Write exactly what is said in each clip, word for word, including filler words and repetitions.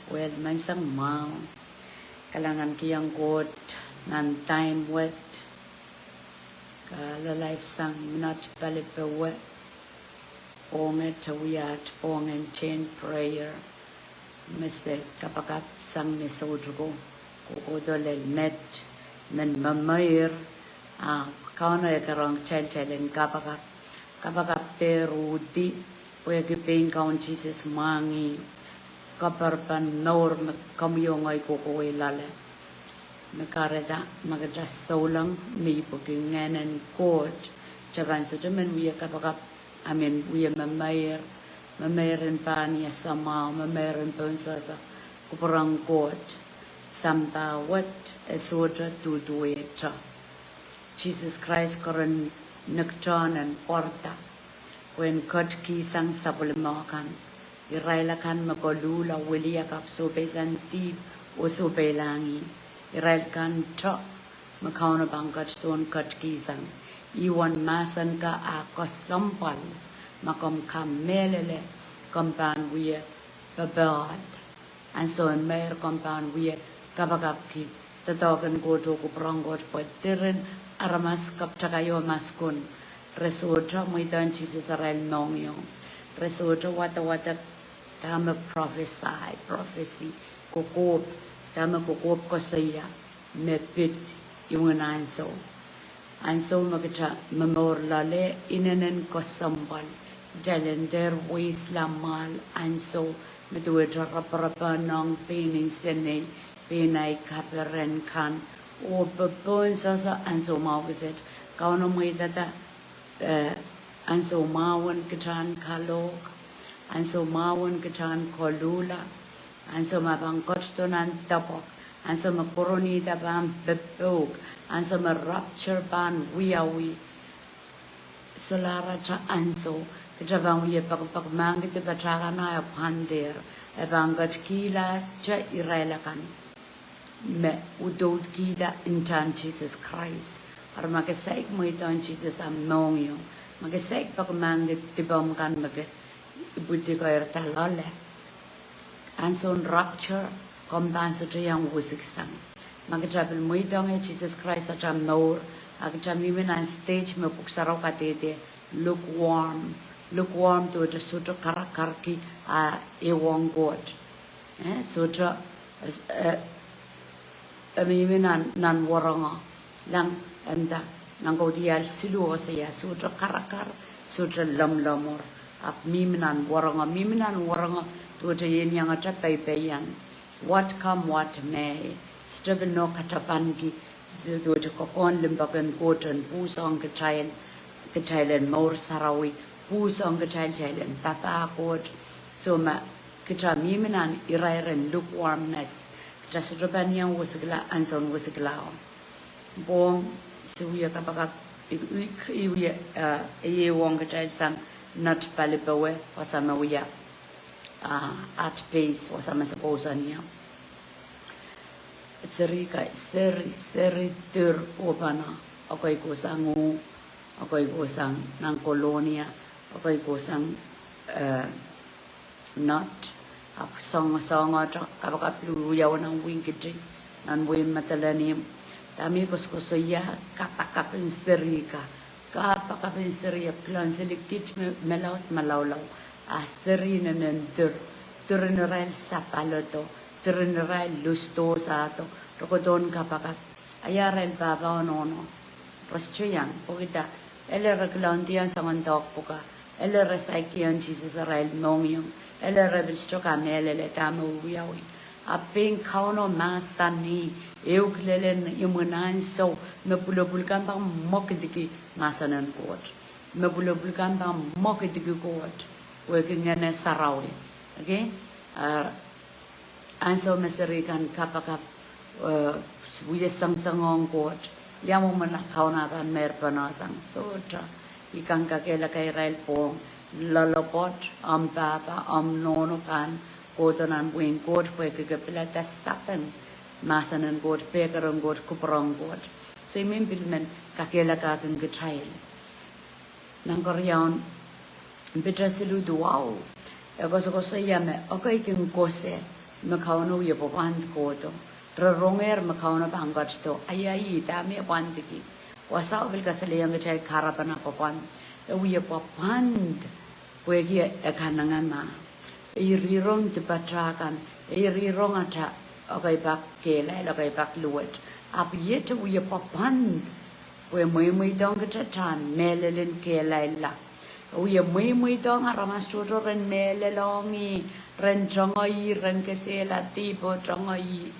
Well, menseng mwahu. Kalahngan kihong Koht nan time wet. Kalelaipsang minot palipewe. Pwong et wia at pwong en chain prayer. Me se kapakap sang me soutuko. Kohkohdo lel met. Men memeir. A Kauno e kin rong kitail kitail en kapakap. Kapakap dehr uhdi, pwehki pein Kaun Sises mwahngih kapakap en mour me komwi oh ngehi kohkohwei loale. Me kahrehda ma kitail souleng me ipwiki Ngehn en Koht, kitail pahn sohte men wia kapakap, I mean, wia memeir, memeir en pahn ia samwahu, memeir en pohn sohso, kupwur en Koht, sampah wet e sohte duduwehte. Sises Krais keren niktohn en pwarada, pwehn ketikihsang sapwellime kan. Irail akan me koluhla, wiliakapw, sohpeisang dihp, oh sohpeilahng ih. Irail kan te me Kauno pahn ketidohn ketikihsang. Ih uwen mahsen ka a kesempwal, ma komw kamehlele, komw pahn wia pepehm. Ansou en meir komw pahn wia kapakapki doadoahk en Koht oh kupwur en Koht pwe diren aramas keptakai oh maskun. Re sohte mweidohng Sises arail mohngiong. Re sohte wadawad dahme prophesy, prophecy, kokohp, dahme kokohp koasoia me pid imwin ansou. Ansou me kitail momour loale, inenen kesempwal, kitail en dehr weisla mwahl ansou me duwehte reperepenong pein nsenei, pein ahi kaperen kan, oh pohn sohso ansou mwahu kiset. Kauno mweidada, eh, ansou mwahu en kitail en kalohk, ansou mwahu en kitail en koluhla, ansou me pahn ketido nan depwek, ansou me koronihda pahn pepehm, ansou me rapture pahn wiawi. Solahr atail ansou, kitail pahn wia pekipeki mahk, kitail pahn kak anahne pahn dehr, e pahn ketikihla kitail irail akan me udoudkihda ntahn Sises Krais. Eri ma ke saik mweidohng Sises ahmw mohngiong, ma ke saik peki mahk dipomw kan me ke ipwidi koirda loale, ansoun rapture, komw pahn sohte iang wisiksang. Ma kitail pil mweidohng Sises Krais atail mour, a kitail mihmi nan stage me Pwuhk Sarawi kadehde lukewarm, lukewarm duwehte sohte karakarki, a, ehuong Koht. Eh, sohte, eh, eh, e mihmi nan, nan wahnpoaron. Lang, e nda, nan Kaudiahl siluh e koasoia, sohte karakar, sohte lomwlomwur. Ahpw mihmi nan wahnpoaron, mihmi nan wahnpoaron, duwehte ieiangete peipeian. What come, what may. Sohte pil nohk katapanki, duwehte kokohn limpoak en Koht en pwuhsohng kitail, kitail en mour sarawi, pwuhsohng kitail, kitail en papah Koht. So ma kitail mihmi nan irair en lukewarmness, kitail sohte pahn iang wisikla ansoun wisikla. Pwong, se wia kapakap, I, I, I wia, eh, ehuong kitail sang nat palipewe, wasa me wia, ah, at peace, wasa me se kousoan ie. Seri ka, seri, seri dir oh pahn, ekei kohsang uh, ekei kohsang nan Kolonia, ekei kohsang, eh, nat, ahpw soang, soangete kapakap luhluhlo nan wehin Kiti, nan wehin Madolenihmw. Dahme I koasokoasoia, kapakap en seri ka, kapakap en seri, e kilangala seli kiht me, me laud, me laulau. A seri inenen dir, diren irail sapalodo, diren irail lustohsado, re kohdohn kapakap. A ia irail pahpa oh nohno? Re sohte iang, pwehki dah? Ele re kilang dian soangen doadoahk pwuka. Ele re saikinte Sises arail mohngiong. Ele re pil sohte kamehlele dahme wiawi. A pein Kauno mahsanih, ehu kilelen imwin ansou, me pwulopwul kan pahn mwekidki mahsen en Koht. Me pwulopwul kan pahn mwekidki Koht. Wehwehki Ngehn Sarawi. Okay? A ansou me seri kan kapakap, eh, wie sengsengohng Koht, ia mwomwen Kauno pahn meirpene sang? Sohte. I kak kakehlaka irail pwong, loalopwoat, omw pahpa, omw nohno pahn kohdo nan wehin Koht, pwehki ke pilada sapeng mahsen en Koht, pehker en Koht, kupwur en Koht. So I men pil men kakehlakahkin kitail. Nan Keriaun Piter siluh duwau, e koasokoasoia me ekei kin kose, me Kauno wie pwapwand kohdo. Re rongehr me Kauno pahn ketido. Ahi, ahi, dahme e pwandiki. Wasa e pil kasalehiong kitail kahrepen ah pwapwand. E wie pwapwand. Pwehki e kanengamah. E irirong dipatail kan. E irirong atail ekei pak kehlail, ekei pak luwet. Ahpw iet e wie pwapwand. Pwe mweimweidohng kitail atail mehlel en kehlailla. E wie mweimweidohng aramas tohto ren mehlelohng ih, ren tongoh ih, ren kesehla dihp oh tongoh ih.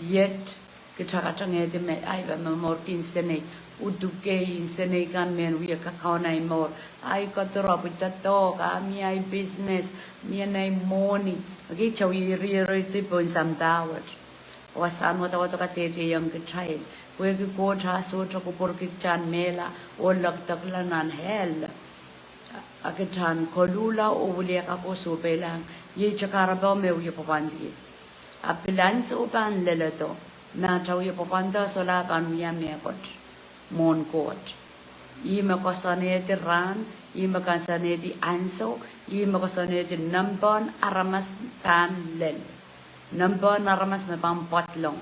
Iet kitail katengehdi me, ahi, pwe momourki nsenei, uduki nsenei kan me wie kakaun ahi mour. Ahi, kadiropw, doadoahk, ah, mie ahi business, mie nei mwohni. Okei, kitail wie irirohdi pohn sampah wet. Wasahn wadawad kadehdehiong kitail. Pwehki Koht ah sohte kupwurki kitail en mehla oh lekdekla nan hell. A kitail en koluhla oh wiliakapwo sohpeilahng. Iei te kahrepe me wie pwapwandih. A pil ansou pahn leledo. Ma te wie pwapwando solahr pahn wia mehkot. Mwohn Koht. Ih me koasoanehdi rahn, ih me koasoanehdi ansou, ih me koasoanehdi nempehn aramas pahn lel. Nempehn aramas me pahn pwadlong.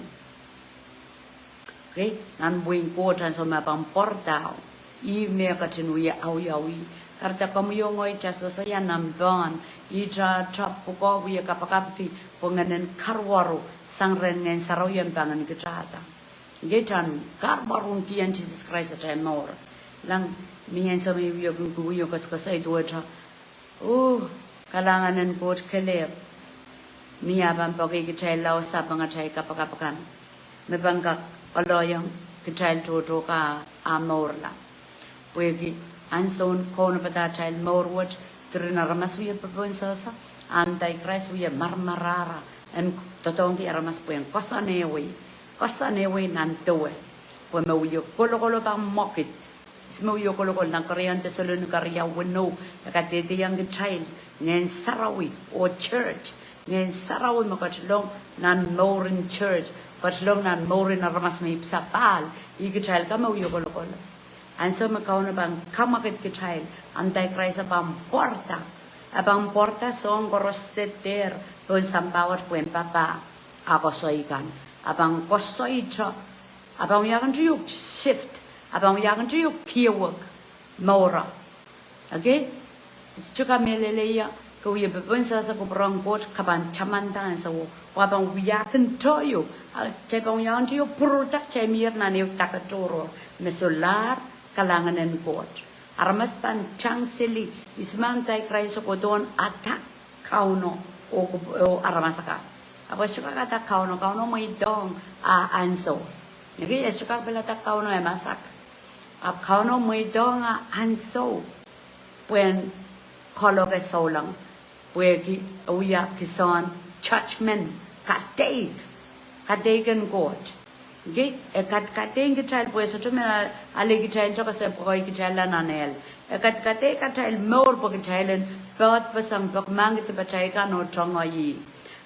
Okei, nan wehin Koht ansou me pahn pwarada. Ih me ketin wie awiawi. Kahrehda komwi oh ngehi te sohte wia nempehn. Ihte te pwukoa wie kapakapki pwe ngehnen karuwaru sang rehn Ngehn Sarawi en pangin kitailte. Okei, te karuwaru kihong Sises Krais atail mour. Lang, mie ansou me I wie kin, I wie koasokoasoia duwehte. Oh, kalahngan en Koht kelehpw. Mie ah pahn poaki kitail lao sapeng atail kapakap kan. Me pahn kak oaloiong kitail tohto kan ah mourla. Pwehki ansoun kaunopada atail mour wet, diren aramas wie pepehm sehse, anti-Christ wie marmarahra, en doadoahngki aramas pwehn koasoanehwei, koasoanehwei nan dewe. Pwe me wie kolokol pahn mwekid. Ihs me wie kolokol? Nan keriaun Deselonika riau weneu, e kadehdehiong kitail, Ngehn Sarawi, oh church. Ngehn Sarawi me ketilong nan mouren church, ketilong nan mouren aramas me ipwsap ahl, ih kitail ka me wie kolokol. Ansou me Kauno pahn kamwekid kitail, anti-Christ pahn pwarada. E pahn pwarada soahng koaros sehd pohn sampah wet pwehn papah ah koasoi kan. E pahn koasoito, e pahn wiahkin tiuk shift, e pahn wiahkin tiuk kiewek mour. Okei? Sohte kamehlele ie, ke wie pepehm sehse kupwuren Koht, ke pahn tamanda ansou, oh e pahn wiahkin tiuk, a, kitail pahn wiahkin tiuk pwururda kitail mier nan ehu dake tohrohr, me solahr kalahngan en Koht. Aramas pahn tang seli, ihs me anti-Christ kohdohn attack Kauno oh kup-, oh aramas akan. Ahpw e sohte kak attack Kauno, Kauno mweidohng ah ansou. Okei, e sohte kak pil attack Kauno, e masak. Ahpw Kauno mweidohng ah ansou pwehn kaloke souleng. Pwehki e wia kisehn judgment, kadeik, kadeik en Koht. Okei, e kadkadeik kitail pwe e sohte men ale kitail tohkohsang pwe e kitail nan hell. E kadkadeik atail mour pwe kitail en poadpeseng, peki mahkki dipatail kan oh tongoh ih.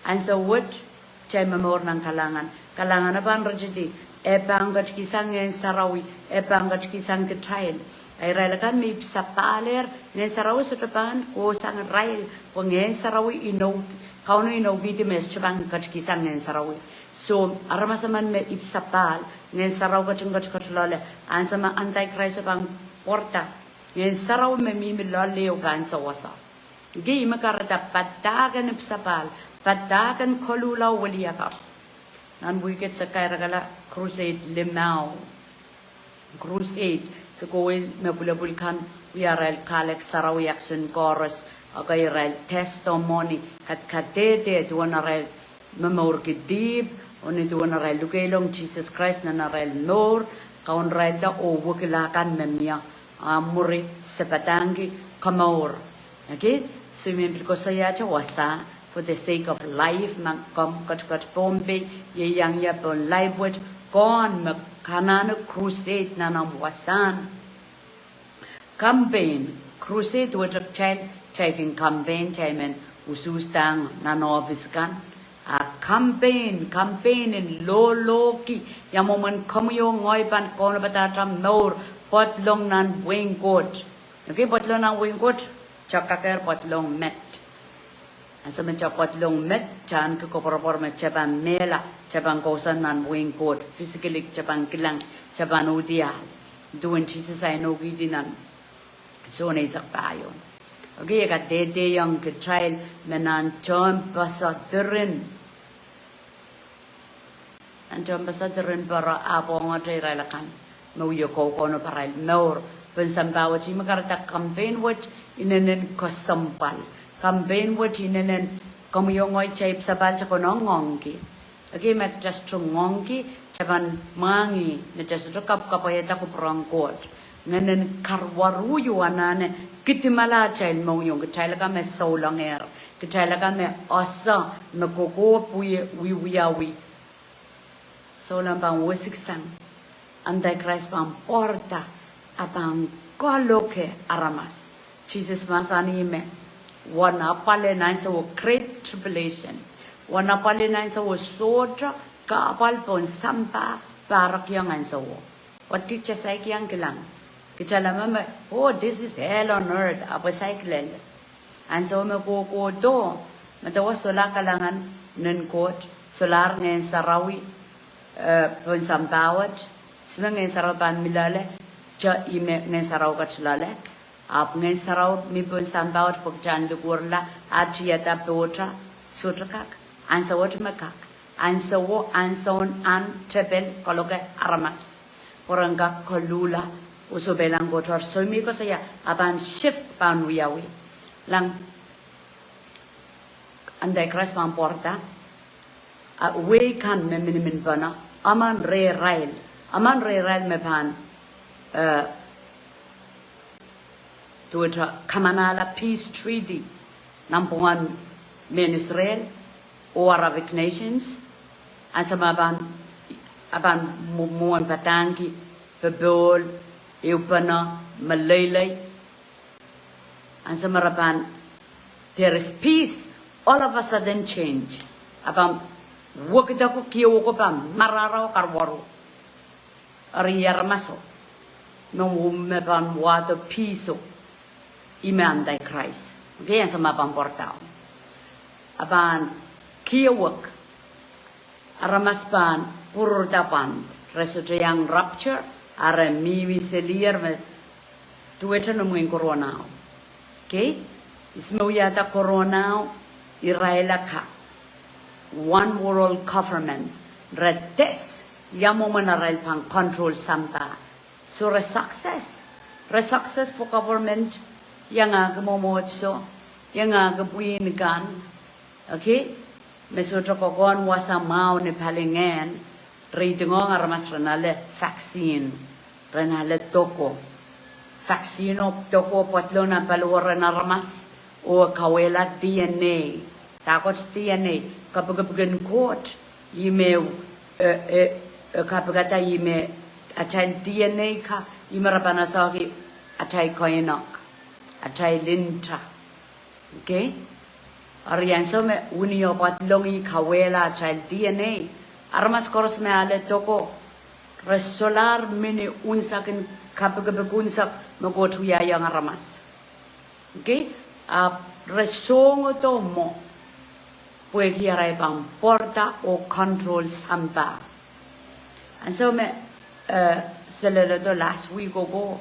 Ansou wet, kitail momour nan kalahngan. Kalahngan e pahn ritidi, e pahn ketikihsang Ngehn Sarawi, e pahn ketikihsang kitail. A irail akan me ipwsapahl er, Ngehn Sarawi sohte pahn kohsang irail, pwe Ngehn Sarawi inou, Kauno inoukihdi me sohte pahn ketikihsang Ngehn Sarawi. So, aramas emen me ipwsapahl, Ngehn Sarawi ketin ketiket loale, ansou me anti-Christ pahn pwarada, Ngehn Sarawi me mihmi loale oh pahn sewese. Okei, ih me kahrehda padahk en ipwsapahl, padahk en koluhla oh wiliakapw. Nan wihk et se kairekala crusade limau. Crusade, se kohwei me pwulopwul kan wia arail kahlek sarawi action koaros, ekei irail testimony, kadkadehde duwen arail momourki dihp, oh ni duwen arail lukehlong Sises Krais nan arail mour, kaunirailda oh wekila kan me mie, a mwuri se padahngki komour. Okei, so I men pil koasoiahte wasa, for the sake of life, ma komw ketiket Pohnpei, ieiang ie pohn live wet, ke men anahne crusade nan omw wasahn. Campaign, crusade wet kitail, kitail kin campaign, kitail men usuhsdahng nan office kan. A campaign, campaign en lolohki, ia mwomwen komwi oh ngehi pahn kaunopada atail mour, poadlong nan wehin Koht. Okei, poadlong nan wehin Koht, kitail kakehr poadlong met. Ansou me kitail pwadlong met, kitail ahneki koapworopwor me kitail pahn mehla, kitail pahn kousoan nan wehin Koht, physically kitail pahn kilang, kitail pahn uhdi ahl. Duwen Sises ahnekihdi nan Sohn eisek pahieu. Okay, e kadehdehiong kitail me nan tehnpas diren Nan tehnpas diren pere ahpw ong irail akan me wie koukohno pwe irail mour pohn sampah wet. Ihme kahrehda campaign wet inenen kesempwal. Campaign wet inenen komwi oh ngehi kitail ipwsapahl kitail konehng ngoangki. Okay, ma kitail sohte ngoangki, kitail pahn mwahngih me kitail sohte kapwkapwaiada kupwur en Koht. Ngehnen karuwaru io anahne kidimala atail mohngiong, kitail akan me souleng ehr, kitail akan me ese me kokohp wie, wie, wiawi. Souleng pahn wesiksang, Antichrist pahn pwarada, a pahn kaloke aramas. Sises mahsanih me wahn apwal en ahnsowo, great tribulation. Wahn apwal en ahnsowo sohte kahpwal pohn sampah pahrekiong ahnsowo. Wet kitail saik iang kilang. Kitail leme me, oh, this is hell on earth, ahpw e saik lel. Ansou me kohkohdo, medewe solahr kalahngan en Koht, solahr Ngehn Sarawi, eh, pohn sampah wet, ihme Ngehn Sarawi pahn mi loale, kitail ihme Ngehn Sarawi ket loale, ahpw Ngehn Sarawi mi pohn sampah wet pwe kitail en likurla, a tiada pohte, sohte kak, ansou wet me kak, ansowo, ansoun ahn tepel kaloke aramas. Pwe ren kak koluhla, oh sohpeilahn Koht soh, soh me koasoia, a pahn shift pahn wiawi. Lang Antichrist pahn pwarada, a wehi kan me miniminpene, emen rehrail, emen rehrail me pahn, eh, duwehte kamanahla peace treaty, nan pwungen mehn Israel, oh Arabic nations, ansou me a pahn, a pahn mwo-, mwohn padahngki, popohl, ehupene, meleilei, ansou me re pahn, there is peace, all of a sudden change. A pahn wekidek, kiewek pahn marahra, karuwaru. Eri aramaso me, me pahn wahdo peace o, ihme Antichrist. Okay, ansou me a pahn pwarada, a pahn kiewek. Aramas pahn pwurda pwand. Re sohte iang rapture, a re mihmi selier me duwehte nan wehin Koronao. Okay? Ihs me wiahda Koronao? Irail akan. One world government. Re test ia mwomwen arail pahn control sampah. So re success. Re success pwe government iangahki mwomwohdiso, iangahki pwihn kan. Okay? Me sohte kokohn wasa mwahu ni palingehn, re idingohng aramas ren ale vaccine, ren ale doko. Vaccine oh doko pwadlong nan paliwar en aramas, oh kauwehla D N A. Dahkot D N A, kapikipik en Koht, ihme, eh, eh, eh, kapikada ihme atail D N A ka, ihme re pahn esehki atail keinek, atail nta. Okay? Eri ansou me wini o pwadlongih kauwehla atail D N A, aramas koaros me ale doko, re solahr mihmi unsek en kapikipik unsek me Koht wiahiong aramas. Okay? Ahpw re songodo mwo, pwehki arail pahn pwarada oh control sampah. Ansou me, eh, seleledo last week oko,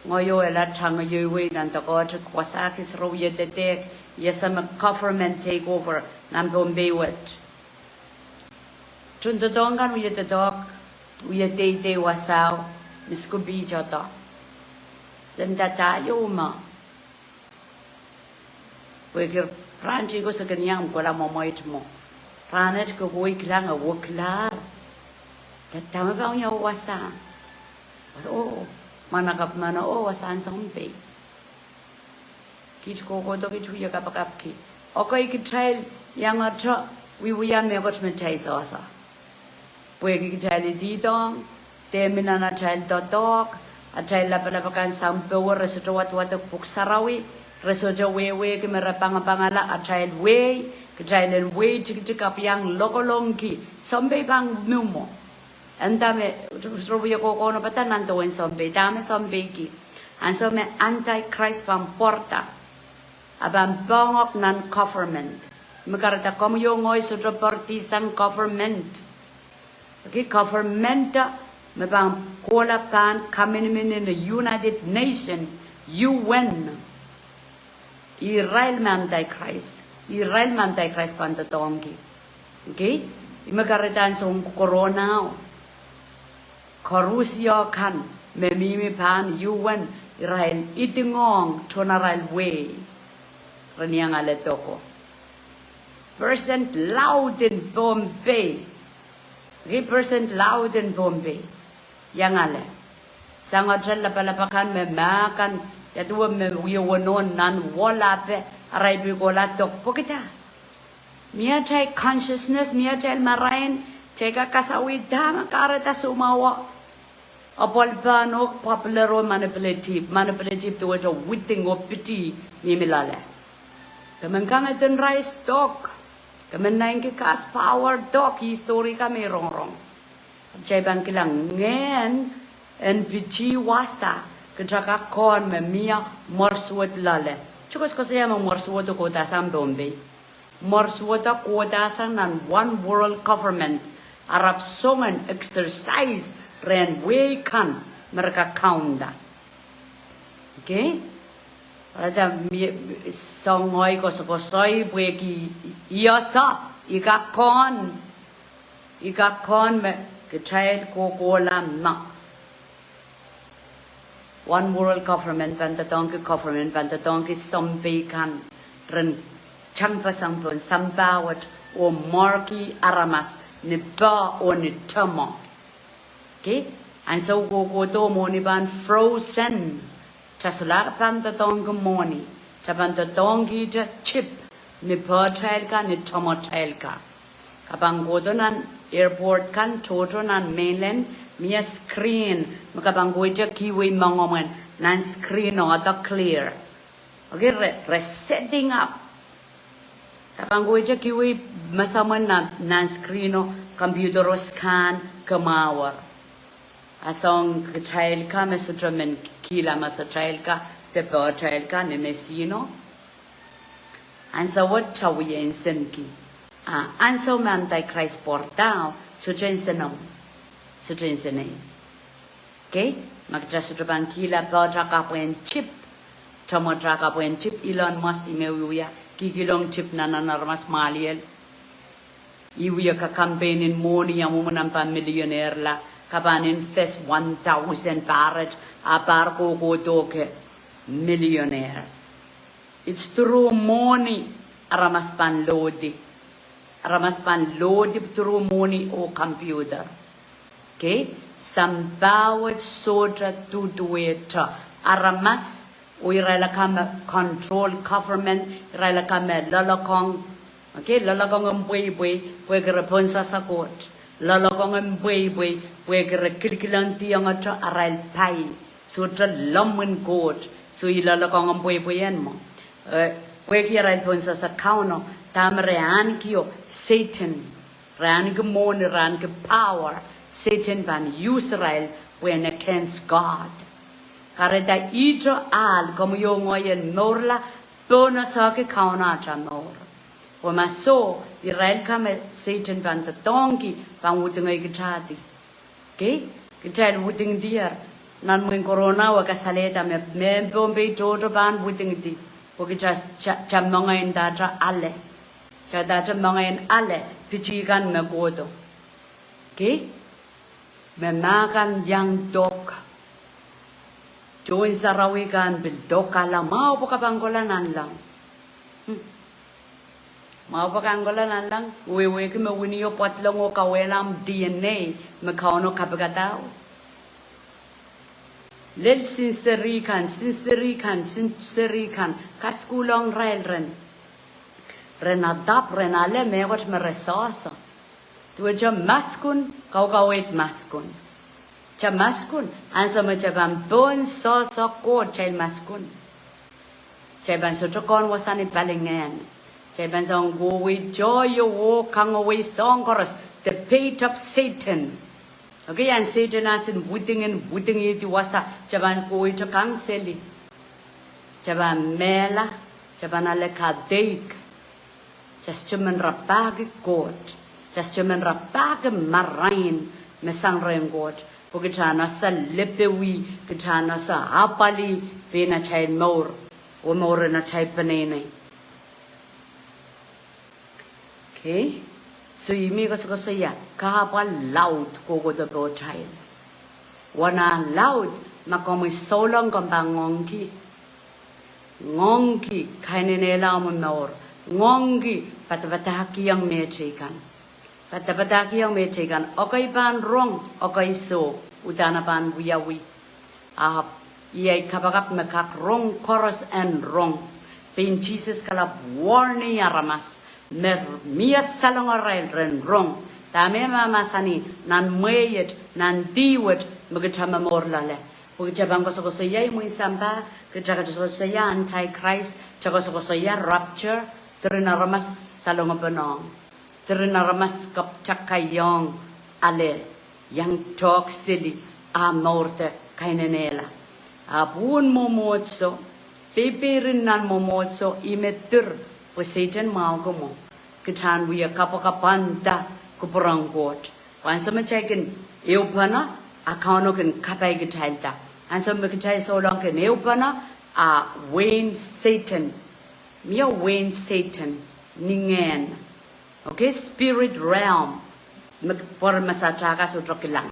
ngehi oh Ella tangeieiwei nan doakohte wasa kis re wie dehdehk, I ese me government take over nan Pohnpei wet. Tohndoadoahk kan wie doadoahk, wie deidei wasao, Miss Kubi tohto. Sen dadaio ma. Pwehki rahn teikan se kin iang kohla mwomwohd mwo. Rahn et ke kohla kilang e wekilahr. Dahme pahn wia wasa? Oh, mwahnakapw mano, oh, wasahn sounpei. Kiht kohkohdo, kiht wie kapakapki. Okay, kitail iangete wiewia mehkot me kitail sehse. Pwehki kitail idihdohng, dehmi nan atail doadoahk, atail lapalap akan sang powe, re sohte wadwadek Pwuhk Sarawi, re sohte wehwehki me re pangapangala atail wehi, kitail en wehi tikitik ahpw iang lokolongki, sounpei pahn mwo. Eri dahme, re wie kohkohnopada nan dewen sounpei, dahme sounpeiki? Ansou me Antichrist pahn pwarada, A pahn poahngoak nan government. Me kahrehda komwi oh ngehi sohte poaridi sang government. Okay, government me pahn kohla pahn kaminimini ni United Nation, U N. Irail me Antichrist. Irail me Antichrist pahn doadoahngki. Okay? Ih me kahrehda ansou corona o, koarusie kan me mihmi pahn U N, irail idingohng tohn arail wehi ren iang ale dok o. Percent laud en Pohnpei. Okay, percent laud en Pohnpei iang ale. Sang atail lapalap akan me mahkan, ia duwe me wie wonohn nan wolape, arail pil kohla dok pwehki dah? Mie atail consciousness, mie atail marain, kitail kak kasawih dahme kahrehda soumwahu o apwalpahn oh popular oh manipulative, manipulative duwehte widing oh piti mihmi loale. Ke men kang eden rice dok, ke men naineki gas power dok, ih story ka me I rongorong. Kitail pahn kilang ngehn en piti wasa, kitail kak kohn me mie mwersuwed loale. Kitail koasokoasoia me mwersuwed o kohdahsang Pohnpei. Mwersuwed o kohdahsang nan one world government, arap songen exercise rehn wehi kan me re kak kaunda. Okay? Kahrehda mie, soangen ngehi koasokoasoi pwehki I, I, I ese, I kak kohn, I kak kohn me kitail kohkohla ma one world government pahn doadoahngki, government pahn doadoahngki sounpei kan ren tangpasang pohn sampah wet oh mwarki aramas ni peh oh ni tohmw. Okay? Ansou kohkohdo mwohni pahn frozen. Kitail solahr pahn doadoahngki mwohni. Kitail pahn doadoahngkihte chip ni pehtail ka, ni tohmwatail ka. Ke pahn kohdo nan airport kan, tohto nan mainland, mie screen me ke pahn kohte kihwei moangomwen nan screen o, ada clear. Okay, re, re setting up. Ke pahn kohte kihwei mesamwen nan, nan screen o, computer o scan, kamwahwer. A soang kitail ka me sohte men kihla masatail ka de pehtail ka ni mesihno. Ansou wet kitail wie nsenki. A ansou me Antichrist pwarada o, sohte nsenomw, sohte nsenei. Okay? Ma kitail sohte pahn kihla pehtail kapwen chip, tohmwatail kapwen chip, Elon Musk ih me wiewia kihkihlong chip nan nan aramas mwahliel. Ih wie kak campaign en mwohni ia mwomwen ahmw pahn millionaire la, ke pahn invest one thousand pahr et, a pahr kohkohdo ke millionaire. It's through mwohni aramas pahn lohdi. Aramas pahn lohdi through mwohni oh computer. Okay? Sampah wet sohte duduwehte aramas, oh irail akan me control government, irail akan me loalokong. Okay, loalokong en pweipwei, pwehki re pohnsehse Koht. Loalokong en pweipwei, pwehki re kilkilendiong ete arail pai. Sohte lemmwin Koht, soh ih loalokong en pweipwei en mwo. Eh, pwehki arail pohnsehse Kauno, dahme re ahneki o, Satan. Re ahneki mwohni, re ahneki power, Satan pahn use irail pwehn against God. Kahrehda ihte ahl, komwi oh ngehi en mourla, pohnsehki Kauno atail mour. Oh ma soh, irail ka me Satan pahn doadoahngki, pahn widingehi kitail di. Okay? Kitail widingdier. Nan mwehin corona we kasalehda me, mehn Pohnpei tohto pahn widingdi. Pwe kitail, kitail, kitail moange ndahte ale. Kitail ndahte moange en ale, piti kan me kohdo. Okay? Me mahkan iang dok. Tohn sarawi kan pil dokala, mwahu pwe ke pahn kohla nanleng. Hmm. Mwahu pwe ke pahn kohla nanleng, wehwehki me Winnie o pwadlong oh kauwehla ahmw D N A, me Kauno kapikada o. Lel sinseri kan, sinseri kan, sinseri kan, kaskuhlong irail ren, ren adopted, ren ale mehkot me re sehse. Duwehte maskun, kaukaweid maskun. Kitail maskun, ansou me kitail pahn pohnsehse Koht kitail maskun. Kitail pahn sohte kohn wasa ni palingehn. Kitail pahn soang kohwei tohto oh kangowei soang koaros, the bait of Satan. Okay, and Satan asin widingen, widingihdi wasa, kitail pahn kohwei tohto kang seli. Kitail pahn mehla, Kita pahn ale kadeik. Kita sohte men rapahki Koht. Kita sohte men rapahki marain me sang rehn Koht. Pwe kita en ese lepe wie, kita en ese apwalih pein atail mour, oh mouren atail peneinei. Okay? So ih me koasokoasoia, kahpwal laud kohkohdo pohtail. Wana laud, ma komwi souleng komw pahn ngoangki. Ngoangki kainenehla omw mour. Ngoangki padapadahkihong mehteikan. Padapadahkihong mehteikan. Ekei pahn rong, ekei soh, uhdahn e pahn wiawi. Ahpw iei kapakap me kak rong koaros en rong. Pein Sises kalapw warning aramas me mie salongarail ren rong. Dahme mahmahsanih nan mwehi et, nan dihp wet me kita momour loale. Pwe kita pahn koasokoasoia imwin sampah, kita koasokoasoia Antichrist, kita koasokoasoia rapture, diren aramas salongepene ong. Diren aramas kapwtakahiong ale iang tohk seli ah mourte kainenehla. Ahpw uwen mwomwohdiso, peipeirin nan mwomwohdiso, ih me dir, pwe Sehdan mwahuki mwo. Kita en wie kapwakapwanda kupwuren Koht. Pwe ansou me kitail kin ehupene, a Kauno kin kapai kitailda. Ansou me kitail souleng kin ehupene, a wehin Sehdan. Mie wehin Sehdan, ni ngehn. Okay, spirit realm. Me pwuren me sa taka sohte kilang.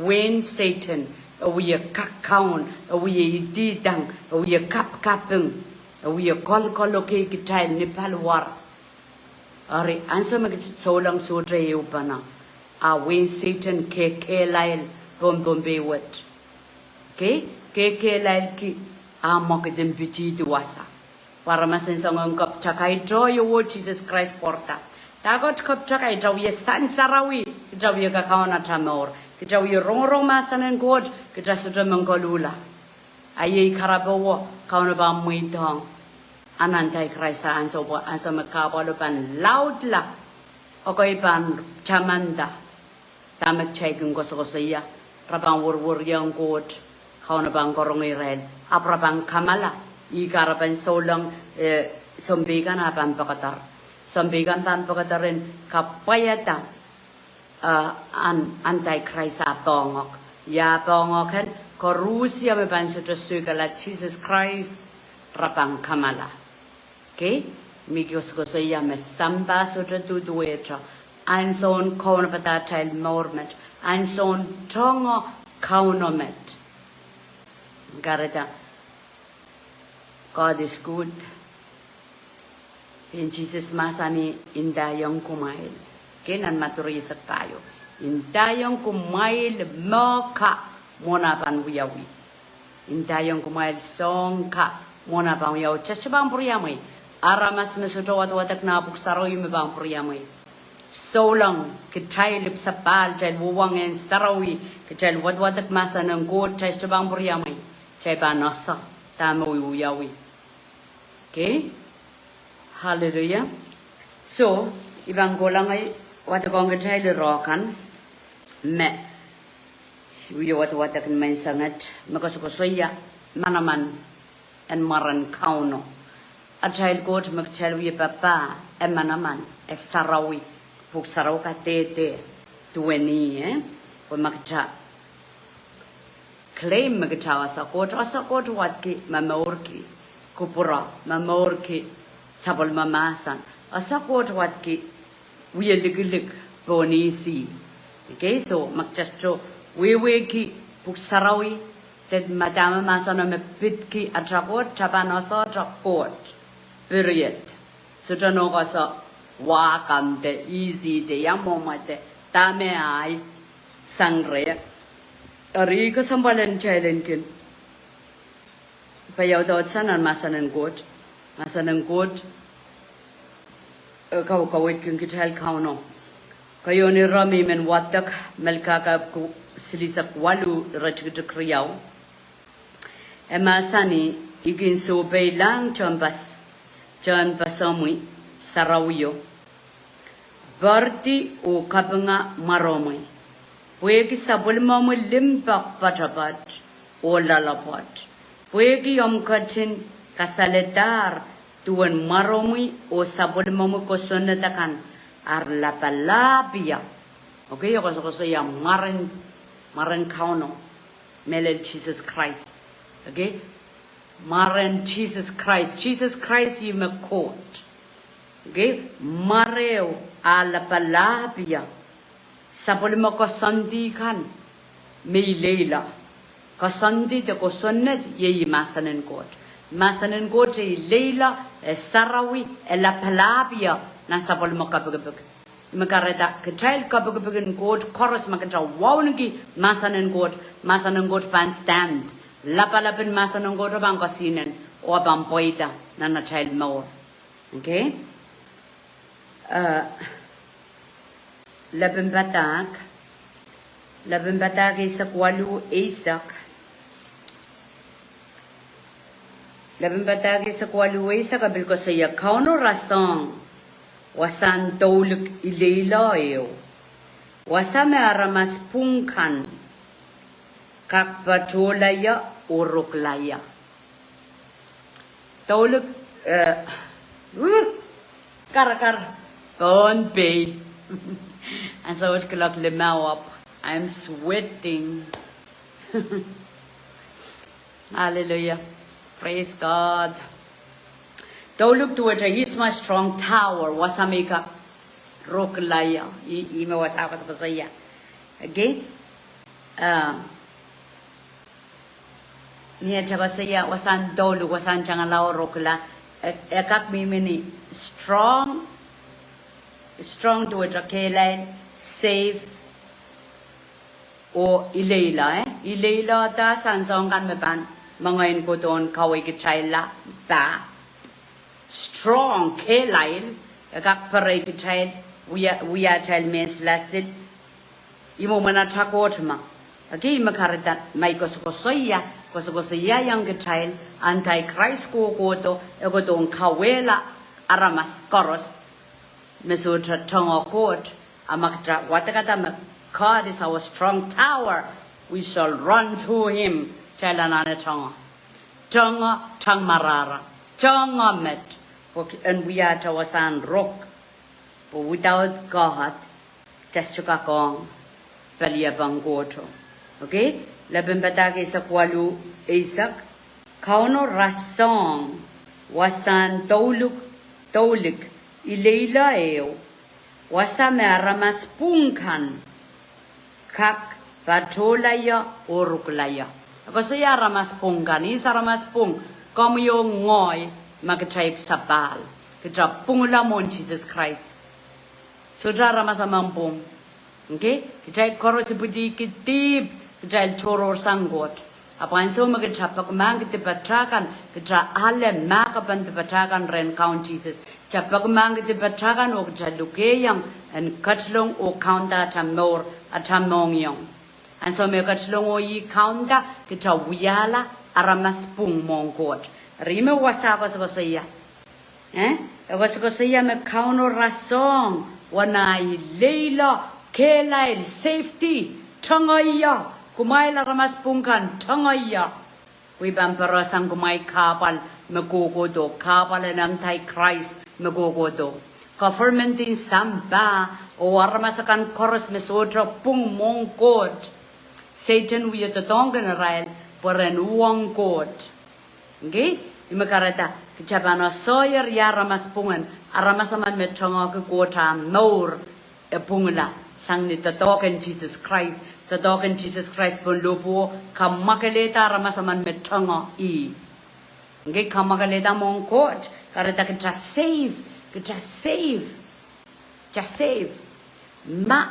Wehin Sehdan, e wie kakkaun, e wie idihdang, e wie kapkaping, e wie kolokol, okay, kitail ni paliwar. Eri, ansou me kitail souleng sohte ehupene, a wehin Sehdan kekehlail pohn Pohnpei wet. Okay? Kekehlailki, a mwekid en pitihdi wasa. Pwe aramas en soangen kapwtakaito, io, oh Sises Krais pwarada. Dahkot kapwtakaito? Wie sansarawi, kita wie kakaun ata mour. Kita wie rongorong mahsen en Koht, kita sohte men koluhla. A iei karapowo, Kauno pahn mweidohng. Anantai Krais a ansou pwe, ansou me kahpwalo pahn laudla. Ekei pahn tamanda. Dahme kitail kin koasokoasoia, re pahn wereweriong Koht, Kauno pahn karonge irail, ahpw re pahn kamala. Ih kahrepen souleng, eh, sounpei kan a pahn pekeder. Sounpei kan pahn pekeder en kapwaiada, eh, an, Antichrist a poahngoak. Ia poahngoak en? Koarusie me pahn sohte soikala Sises Krais, re pahn kamala. Okay? Mi koasokoasoia me sampah sohte duduwehte. Ansoun kaunopada atail mour met. Ansoun tongo Kauno met. Kahrehda, God is good. Pein Sises mahsanih, I ndaiong kumwail. Okay, nan Madiu rieisek pahieu. I ndaiong kumwail mehka mwohn ah pahn wiawi. I ndaiong kumwail soahng ka mwohn ah pahn wiawi. Kita sohte pahn pwuriamwei. Aramas me sohte wadawadek nan pwuhk sarawi me pahn pwuriamwei. Souleng kitail ipwsapahl, kitail wia Ngehn Sarawi, kitail wadawadek mahsen en Koht, kitail sohte pahn pwuriamwei. Kitail pahn ese dahme wiawi. Okay? Hallelujah. So, I pahn kohla ngehi wadekohng kitail irehkan me wie wadawadek ni menseng et, me koasokoasoia manaman en mwaren Kauno. Atail Koht me kitail wie papah, e manaman, e sarawi, pwuhk sarawi kadehde duwen ih, eh? Pwe ma kita claim me kita ese Koht, ese Koht wadki momourki kupwuro, momourki sapwellime mahsen, ese Koht wadki wie likilik pohn ihs ih. Okay, so ma kita sohte wehwehki pwuhk sarawi, de ma dahme mahseno me pidki ata Koht, kita pahn ese ata Koht. Period. Sohte nohk ese wa kan de, ihs ih de, ia mwomwe de, dahme ahi sang reh. Eri kesempwal en kitail en kin paiaudaudsa nan mahsen en Koht. Mahsen en Koht, eh, kau, kaweidki kitail Kauno. Keieun ire me I men wadek, Melkahka epwiki silihsek waluh, iretikitik riau. E mahsanih, I kin sohpeilahng tehnpas, tehnpas omwi sarawio, poaridi oh kapinga mwaromwi, pwehki sapwellimomwi limpoak poatopoat oh loalopwoat, pwehki omw ketin kasalehdahr duwen mwaromwi oh sapwellimomwi kosonned akan ar lapalahpie. Okay, e koasokoasoia mwaren, mwaren Kauno, mehlel Sises Krais. Okay? Mwaren Sises Krais. Sises Krais ih me Koht. Okay? Mware ehu ah lapalahpie sapwellime koasoandi kan me ileila. Koasoandi de kosonned iei mahsen en Koht. Mahsen en Koht e ileila, e sarawi, e lapalahpie nan sapwellime kepikipik. Me kahrehda kitail kepikipik en Koht koaros, ma kitail wauneki mahsen en Koht, mahsen en Koht pahn stand. Lapalap en mahsen en Koht pahn kesihnen oh pahn pweida nan atail mour. Okay? Eh, Lepin Padahk, Lepin Padahk eisek waluh eisek. Lepin Padahk eisek waluh eisek e pil koasoia, Kauno rasehng wasahn douluhl ileila ehu, wasa me aramas pwung kan kak patohlaie oh rokihlaie. Douluhl, eh, uh, karakar, Pohnpei. Ansou wet kuloak limau ahpw, I'm sweating. Hallelujah. Praise God. Douluhl duwehte is my strong tower, wasa me I kak rokihlaie, ih, ih me wasa koasokoasoia. Okay? Ah, ni atail koasoia wasahn douluhl, wasahn tangala oh rokihla, e, e kak mihmi ni strong, strong duwehte kehlail, safe, oh ileila, eh? Ileila da ansou kan me pahn mengei en kohdo en kaweikitailla pah. Strong, kehlail, e kak perei kitail, wia, wia atail mehn silasil, imwomwen atail Koht ma. Okay, ih me kahrehda ma I koasokoasoia, koasokoasoiaiong kitail, Antichrist kohkohdo, e kohdo en kauwehla aramas koaros me sohte tongoh Koht, a ma kitail wadekada me God is our strong tower, we shall run to him. Kitail anahne tongoh. Tongoh, tang marahra. Tongoh met. Pwe en wiahte wasahn rok. Pwe without God, kitail sohte kak ong paliepeng Koht. Okay? Lepin Padahk eisek waluh eisek. Kauno rasehng wasahn douluhl, douluhl ileila ehu, wasa me aramas pwung kan kak patohlaie oh rokihlaie. E koasoia aramas pwung kan, ihs aramas pwung? Komwi oh ngehi, ma kitail sapahl. Kitail pwungla mwohn Sises Krais. Sohte aramas emen pwung. Okay? Kitail koaros ipwidi ki dihp, kitail tohrohrsang Koht. Ahpw ansou me kitail pekimahkki dipatail kan, kitail ale mahkpen dipatail kan rehn Kaun Sises. Kitail pekimahkki dipatail kan oh kitail lukehiong en ketilong oh kaunda atail mour, atail mohngiong. Ansou me ketilong oh ih kaunda, kitail wiahla aramas pwung mwohn Koht. Eri ih me wasa koasokoasoia. Eh? E koasokoasoia me Kauno rasehng, wasa ileila, kehlail, safety, tongohie, kumwail aramas pwung kan tongohie. Pwe I pahn pwarasang kumwail kahpwal me kohkohdo, kahpwal en Antichrist me kohkohdo. Government en sampah, oh aramas akan koaros me sohte pwung mwohn Koht. Sehdan wia doadoahngki irail, pwe ren uhwong Koht. Okay? Ih me kahrehda, kitail pahn koasoia aramas pwungen, aramas emen me tongohki Koht ah mour, e pwungla, sang ni doadoahk en Sises Krais, doadoahk en Sises Krais pohn lohpwuo, kamwakelehda aramas emen me tongoh ih. Okay, kamwakelehda mwohn Koht, kahrehda kitail safe, kitail safe. Kitail safe. Ma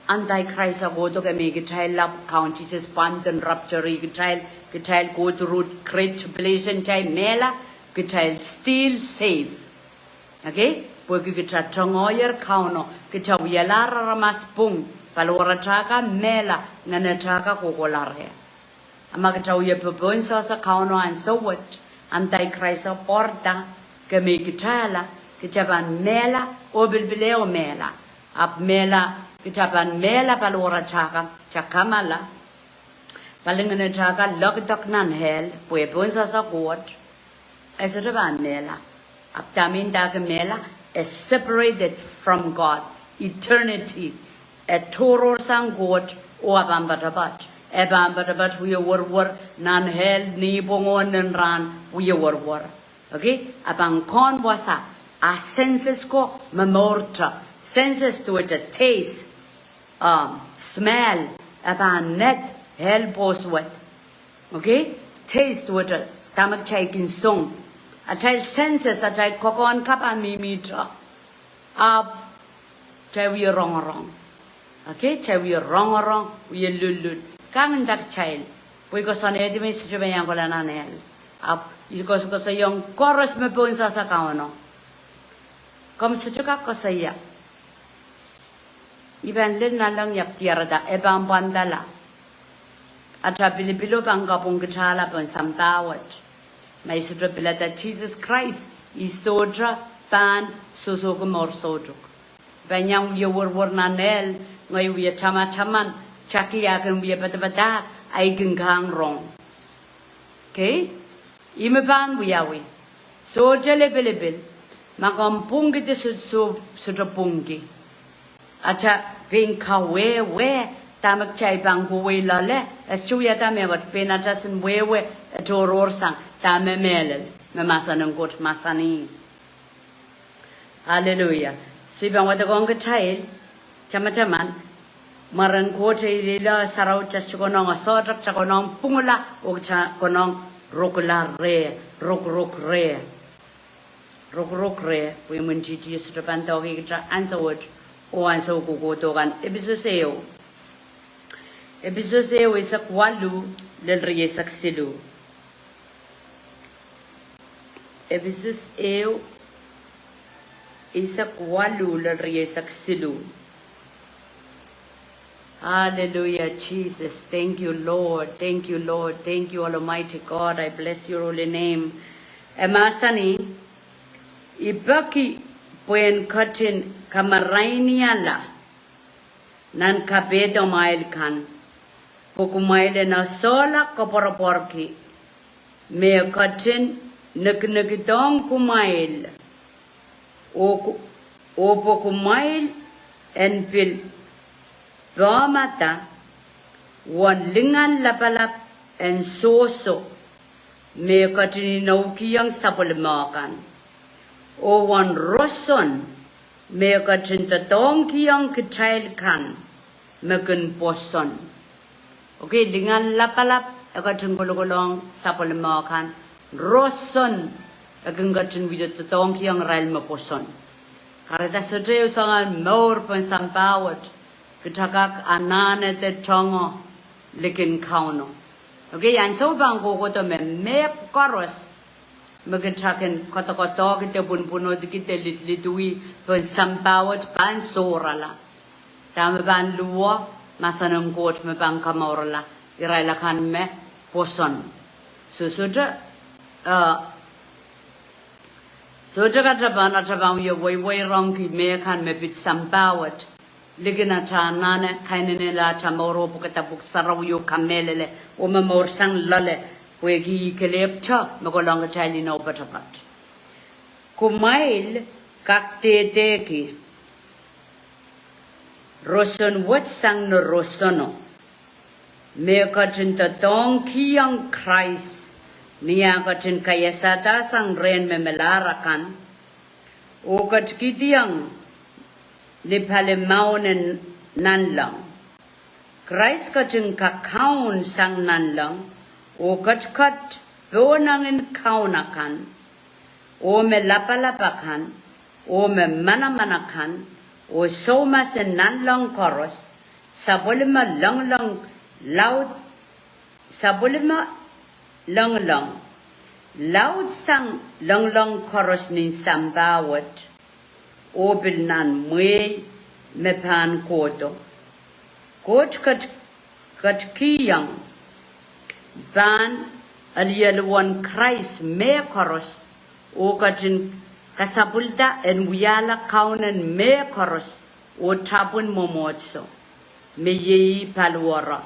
Antichrist kohdo, ke me kitail lap Kaun Sises pahn rapture kitail, kitail kohdo through great tribulation, kitail mehla, kitail still safe. Okay? Pwehki kitail tongohier Kauno, kitail wialahr aramas pwung, paliwaratail kan mehla, ngenetail kan kohkohlahte. A ma kitail wie popohn sohsa Kauno ansou wet, Antichrist pwarada, ke me kitail la, kitail pahn mehla, oh pilipil ehu mehla. Ahpw mehla, kitail pahn mehla paliwaratail kan, kitail kamala. Pali ngenetail kan loakdek nan hell, pwe pohn sohsa Koht, e sohte pahn mehla. Ahpw dahme I ndahki mehla, e separated from God, eternity. E tohrohrsang Koht oh e pahn poatopoat. E pahn poatopoat wie werwer nan hell, ni pwongo nin rahn wie werwer. Okay? E pahn kohn wasa, a senses ko momourte. Senses duwehte taste, um, smell, e pahn ned hell pwohs wet. Okay? Taste duwehte dahme kitail kin song. Atail senses, atail kokohn kapw a mihmihte. Ahpw kitail wie rongorong. Okay, kitail wie rongorong, wie lullul. Kang nda kitail. Pwe I koasoanehdi me I sohte pahn iang kohla nan hell. Ahpw I koasokoasoiong koaros me pohnsehse Kauno. Komw sohte kak koasoia. I pahn lel nanleng, I ahpw diarada, e pahn pwandala. Atail pilipilo pahn kapwungkitala pohn sampah wet. Ma I sohte pilada Sises Krais, I sohte pahn sohsohki mour soutuk. I pahn iang wie werwer nan hell, ngehi wie tamataman, taki e kin wie padapadahk, ahi kin kang rong. Okay? Ih me pahn wiawi. Sohte lipilipil. Ma komw pwungkihdi, soh, soh, sohte pwungki. Atail pein kawehwe dahme kitail pahn kohwei loale, e sohte wiahda mehkot, pein atail sin wehwe e tohrohrsang dahme mehlel, me mahsen en Koht mahsanih. Hallelujah. Soh, I pahn wadekohng kitail, tamataman, mwaren Koht e ileile sarawi, kitail sohte konehng sohte, kitail konehng pwungla, oh kitail konehng rukula reh, rukruk reh. Rukruk reh, pwe imwintihti e sohte pahn doadoahngki kitail ansou wet, oh ansou kohkohdo kan. Episos ehu. Episos ehu, eisek waluh lel rieisek siluh. Episos ehu, eisek waluh lel rieisek siluh. Hallelujah, Jesus. Thank you, Lord. Thank you, Lord. Thank you, Almighty God. I bless your holy name. E mahsanih, I peki pwehn ketin kamarainiala nan kapehdomwail kan, pwe kumwail en esehla koapworopworki me ketin nekinekidohng kumwail, oh ku-, oh pwe kumwail en pil pehmada uwen lingan lapalap en sohso me ketin inoukihong sapwellime kan, oh uwen roson me ketin doadoahngkihong kitail kan me kin pwoson. Okay, lingan lapalap e ketin kolokolohng sapwellime kan, roson e kin ketin wie doadoahngkihong irail me pwoson. Kahrehda sohte ehu soangen mour pohn sampah wet kitail kak anahne de tongo likin Kauno. Okay, ansou pahn kohkohdo me mehkoaros me kitail kin koadokoadoahki de pwunpwunodiki de lidlidwih pohn sampah wet pahn sohrala. Dahme pahn luwo? Mahsen en Koht me pahn kamourala irail akan me pwoson. Soh, sohte, uh, sohte katail pahn, atail pahn wie weiweirongki mehkan me pid sampah wet likin atail anahne kainenehla atail mour oh pwukada pwuhk sarawi oh kamehlele oh momour sang loale, pwehki kelehpwte me kohlong kitail inou poatopoat. Kumwail kak dehdehki roson wet sang ni rosono me ketin doadoahngkihong Krais ni ah ketin kaiasada sang rehn me melahr akan, oh ketikihdiong ni palimaun en nanleng. Krais ketin kakaun sang nanleng, oh ketiket pohnangin kaun akan, oh me lapalap akan, oh me manaman akan, oh soumas en nanleng koaros, sapwellime lengleng laud, sapwellime lengleng laud sang lengleng koaros nin sampah wet, oh pil nan mwehi me pahn kohdo. Koht ket-, ketikihong pahn alieluwen Krais mehkoaros, oh ketin kasapwilda en wiahla kaunen mehkoaros, oh tapwin mwomwohdiso me iei ih paliwere,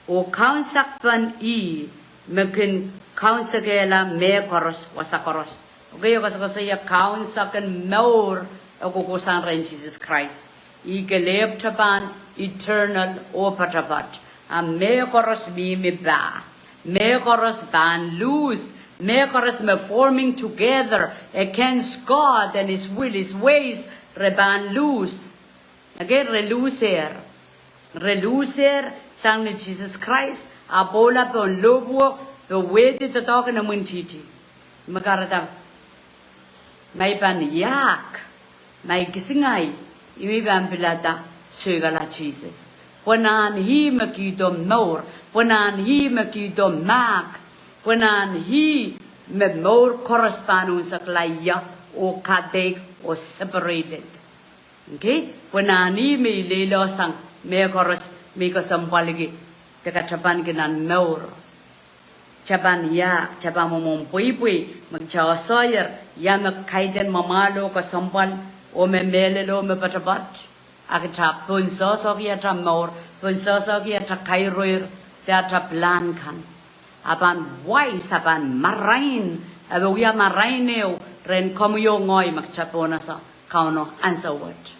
oh kaunsekpen ih me kin kaunsekehla mehkoaros wasa koaros. Okay, e koasokoasoia kaun sahken mour e kohkohsang rehn Sises Krais. Ih kelehpw pahn eternal oh poatopoat. A mehkoaros mihmi pah. Mehkoaros pahn lose. Mehkoaros me forming together against God and His will, His ways, re pahn lose. Okay, re loser. Re loser sang ni Sises Krais, a pwoula pohn lohpwuo, pwe wehdi doadoahk en imwintihti. Me kahrehda, ma I pahn iahk, ma I kisingaih, I mih pahn pilada soikala Sises. Pwe nan ih me kihdo mour, pwe nan ih me kihdo mahk, pwe nan ih me mour koaros pahn unsekla ie, oh kadeik, oh separated. Okay? Pwe nan ih me I lelohsang mehkoaros me I kesempwalki de katapanki nan mour. Kitail pahn iahk, kitail pahn mwomwen pweipwei, me kitail koasoier, ia me kaidehn mwamwahl oh kesempwal, oh me mehlel oh me poatopoat. A kitail pahn sohsohki atail mour, pahn sohsohki atail kairoir, de atail pilahn kan. A pahn wise, a pahn marain, a pahn wia marain ehu, rehn komwi oh ngehi me kitail pahn ese Kauno ansou wet.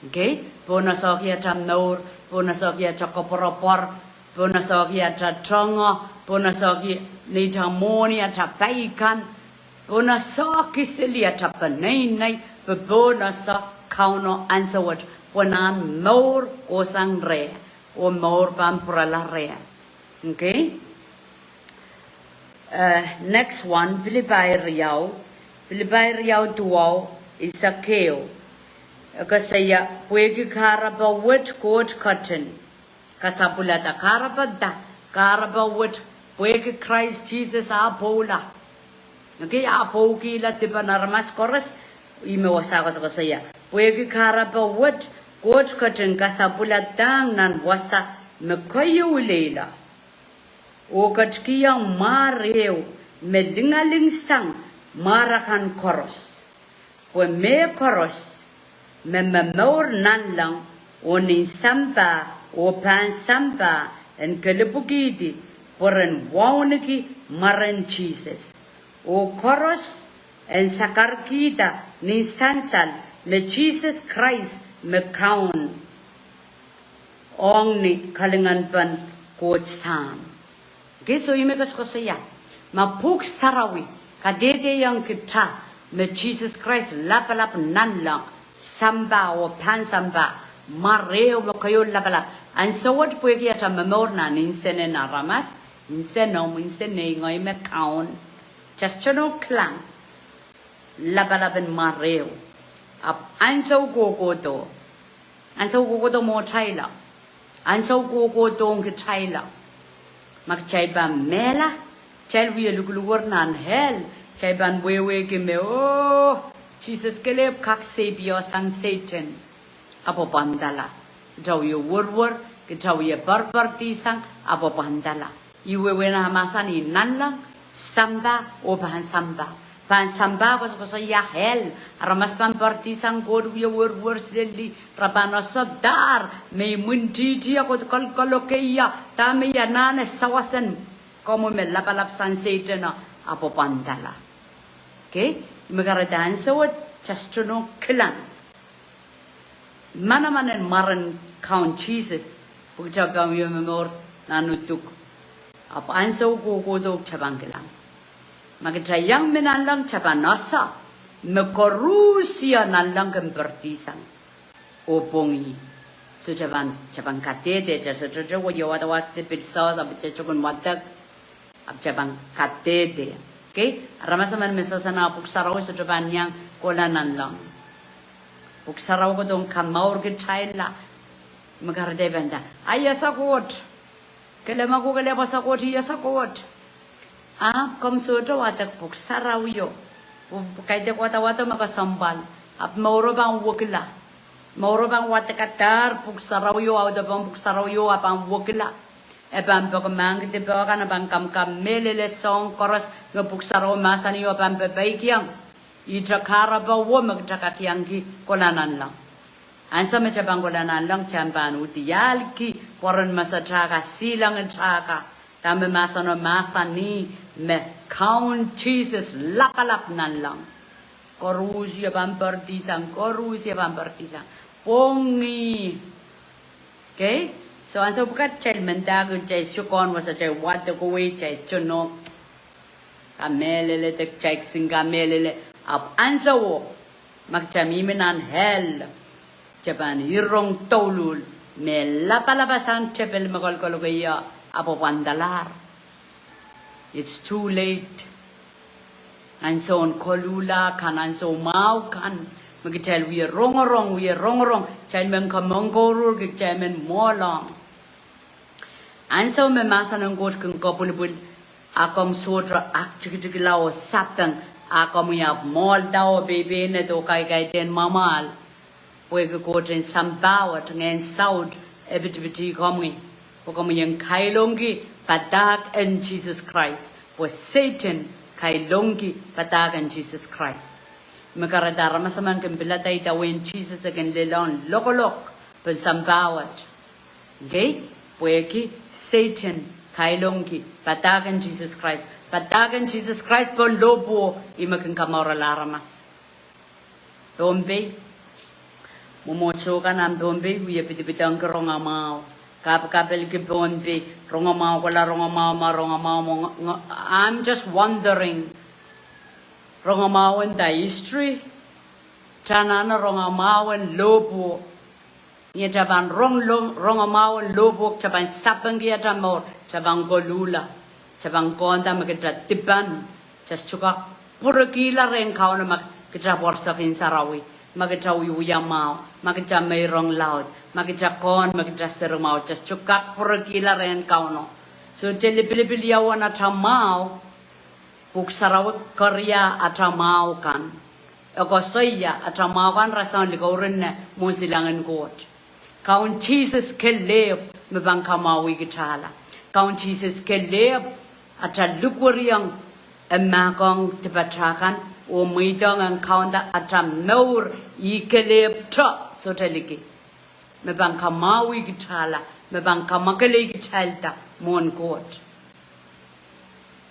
Okay? Pahn sohsohki atail mour, pahn sohsohki atail koapworopwor, pahn sohsohki atail tongo, pahn sohsohki neitail mwohni, atail pai kan, pahn sohsohki sili atail peneinei, pwe pahn ese Kauno ansou wet, pwe nan mour kohsang reh, oh mour pahn pwurala reh. Okay? Eh, next one, Pilipai riau, Pilipai riau duwau, eisek ehu. E koasoia, pwehki kahrepe wet Koht ketin kasapwilada, kahrepe da, kahrepe wet, pwehki Krais Sises a pwoula. Okay, a pwoukihla dipen aramas koaros, ih me wasa koasokoasoia. Pwehki kahrepe wet Koht ketin kasapwiladahng nan wasa me keieu ileila. Oh ketikihong mwar ehu me lingaling sang mwar akan koaros. Pwe mehkoaros me momour nanleng oh nin sampah oh pahn sampah en kelipwikihdi pwe ren wauneki mwaren Sises. Oh koaros en sakarkihda nin sansal me Sises Krais me Kaun ong ni kalinganpen Koht Sahm. Okay, so ih me koasokoasoia. Ma Pwuhk Sarawi kadehdehiong kitail me Sises Krais lapalap nanleng, sampah oh pahn sampah, mwar ehu me keieu lapalap. Ansou wet pwehki atail momour nan insen en aramas, insen omw, insen ngehi, ngehi me kaun. Just to know kilang. Lapalap en mwar ehu. Ahpw ansou kohkohdo. Ansou kohkohdo mwo kitail. Ansou kohkohdo ong kitail. Ma kitail pahn mehla, kitail wie likilikier nan hell, kitail pahn wehwehki me, oh, Sises kelehpw kak seipiosang Sehdan. Ahpw pwandala. Kitail wie werwer, kitail wie poarpoardihsang, ahpw pwandala. Ih wehwehn ah mahsanih nanleng, sampah, oh pahn sampah. Pahn sampah koasokoasoia hell. Aramas pahn poardihsang Koht wie werwer seli, re pahn osohdahr, me imwintihti ah Koht kolokol lokaia, dahme I anahne sawas en komwi me lapalap sang Sehdan, ahpw pwandala. Okay? Ih me kahrehda ansou wet, just to know kilang. Manaman en mwaren Kaun Sises, pwe kitail pahn wie momour nan uduk. Ahpw ansou kohkohdo kitail pahn kilang. Ma kitail iang me nanleng kitail pahn ese, me koarusie nanleng kin poardihsang. Oh pwongih. So kitail pahn, kitail pahn kadehde, kitail sohte wia wadawad de pil sehse, ahpw kitail sohte kin wadek. Ahpw kitail pahn kadehde. Okay? Aramas emen me sehse nan Pwuhk Sarawi sohte pahn iang kohla nanleng. Pwuhk Sarawi kohdohng kamour kitailla. Me kahrehda I pahn nda, ah, I ese Koht. Kelehpw ma ke kelehpw ese Koht, I ese Koht. Ahpw komw sohte wadek Pwuhk Sarawio. Pw-, kaidehk wadawado me kesempwal. Ahpw mouro pahn wekila. Mouro pahn wadekadahr Pwuhk Sarawio, audepen Pwuhk Sarawio, ah pahn wekila. E pahn pekimahkihdi peh kan, e pahn kamkamehlele soahng koaros me Pwuhk Sarawi mahsanihong, pahn pepeikiong. Ihte kahrepe wo me kitail kak iangki kohla nanleng. Ansou me kitail pahn kohla nanleng, kitail pahn uhdi ahlki pwoaren mesatail kan, silangitail kan. Dahme mahseno mahsanih, me Kaun Sises lapalap nanleng. Koaros e pahn poaridi sang, koaros e pahn poaridi sang. Pwongih. Okay? So ansou pwukat kitail mendahki, kitail sohte kak wasa, kitail wadek, kitail sohte nohk kamehlele, de kitail kisin kamehlele. Ahpw ansouo ma kitail mihmi nan hell, kitail pahn irong douluhl me lapalap sang tepel me kolokol ko ia, ahpw pwandalahr. It's too late. Ansoun koluhla kan, ansou mwahu kan, me kitail wie rongorong, wie rongorong, kitail men kamangkouruhrki, kitail men mwohlang. Ansou me mahsen en Koht kin kapwilipwil, a komw sohte aktikitikla oh sapeng, a komwi ahpw mwohlda oh peipeined oh kaikaidehn mwamwahl. Pwehki Koht en sampah wet, Ngehn Saut, e pitipiti komwi, pwe komwi en kailongki padahk en Sises Krais, pwe Sehdan kailongki padahk en Sises Krais. Me kahrehda aramas emen kin pilada idawehn Sises e kin lelohng lokolok pohn sampah wet. Okay? Pwehki Sehdan kailongki padahk en Sises Krais. Padahk en Sises Krais pohn lohpwuo, ih me kin kamourala aramas. Pohnpei. Mwomwohdiso kan nan Pohnpei wie pidipidengki rongamwahu. Kapikapelki Pohnpei, rongamwahu kohla, rongamwahu mwahu, rongamwahu mwahu. I'm just wondering. Rongamwahu en da history? Tanana rongamwahu en lohpwuo. Ni atail pahn rong, rong, rongamwahu en lohpwuo, kitail pahn sapengki atail mour, kitail pahn koluhla, kitail pahn kohnda me kitail dipan, kitail sohte kak pwurekihla rehn Kauno ma kitail pwarodo Ngehn Sarawi, ma kitail wiewia mwahu, ma kitail meirong laud, ma kitail kohn, ma kitail seri mwahu, kitail sohte kak pwurekihla rehn Kauno. Sohte lipilipil ia uwen atail mwahu. Pwuhk Sarawi keria atail mwahu kan. E koasoia atail mwahu kan rasehng likourin ne mwohn silangin Koht. Kaun Sises kelehpw me pahn kamwahwih kitailla. Kaun Sises kelehpw atail lukweriong e mahkohng dipatail kan oh mweidohng en kaunda atail mour. Ih kelehpw te sohte liki me pahn kamwahwih kitailla, me pahn kamwakelei kitailda mwohn Koht.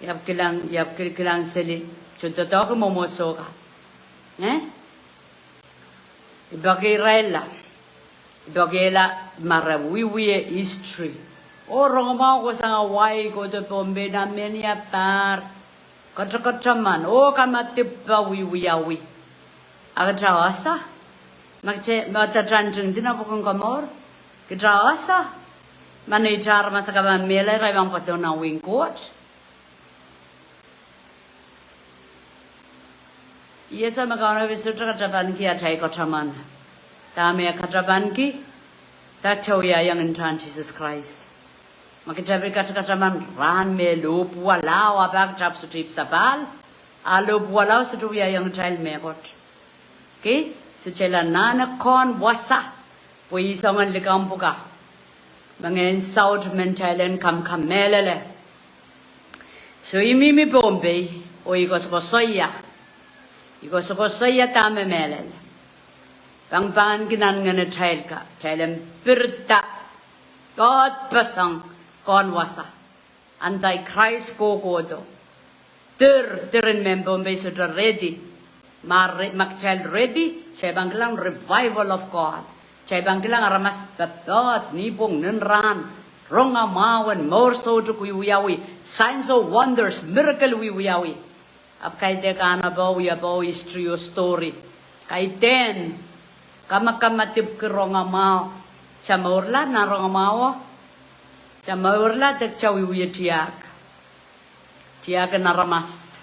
Iap kilang, iap kil-, kilang seli, sohte doadoahk mwomwohdiso kan. Eh? I peki irailla, i peki irailla ma re wiewia history. Oh, rongamwahu kohsang Hawaii, kohdo Pohnpei, nan mehnia pahr. Kataman, oh, kamadipw wiawi. A kitail ese ma kitail, ma kitail ntingdi nan pwuken komour? Kitail ese ma neitail aramas akan pahn mehla, irail pahn patohwan nan wehin Koht? I ese me Kauno pil sohte katapanki atail kataman. Dahme e katapanki, da kitail wiahiong ntahn Sises Krais? Ma kitail pil katakataman rahn me lohpwuo lao, a pak kitail sohte ipwsapahl, a lohpwuo lao sohte wiahiong kitail mehkot. Okay? Sohte lel anahne kohn wasa, pwe i soangen likamw pwuka me Ngehn Saut men kitail en kamkamehlele. So i mihmi Pohnpei, oh i koasokoasoia, i koasokoasoia dahme mehlel. Pangpanginki nan ngenatail ka, kitail en pirida poadpeseng kohn wasa. Anti-Christ kohkohdo. Dir, diren mehn Pohnpei sohte ready. Ma re-, ma kitail ready, kitail pahn kilang revival of God. Kitail pahn kilang aramas popoad, nipwong, nin rahn, rongamwahu en mour soutuk wiawi, signs of wonders, miracle wiawi. Ahpw kaidehn anahnepe, wiepe, history oh story. Kaidehn, kamakamadipwki rongamwahu. Kitail mourla nan rongamwahuo? Kitail mourla de kitail wiewia tiahk. Tiahk en aramas.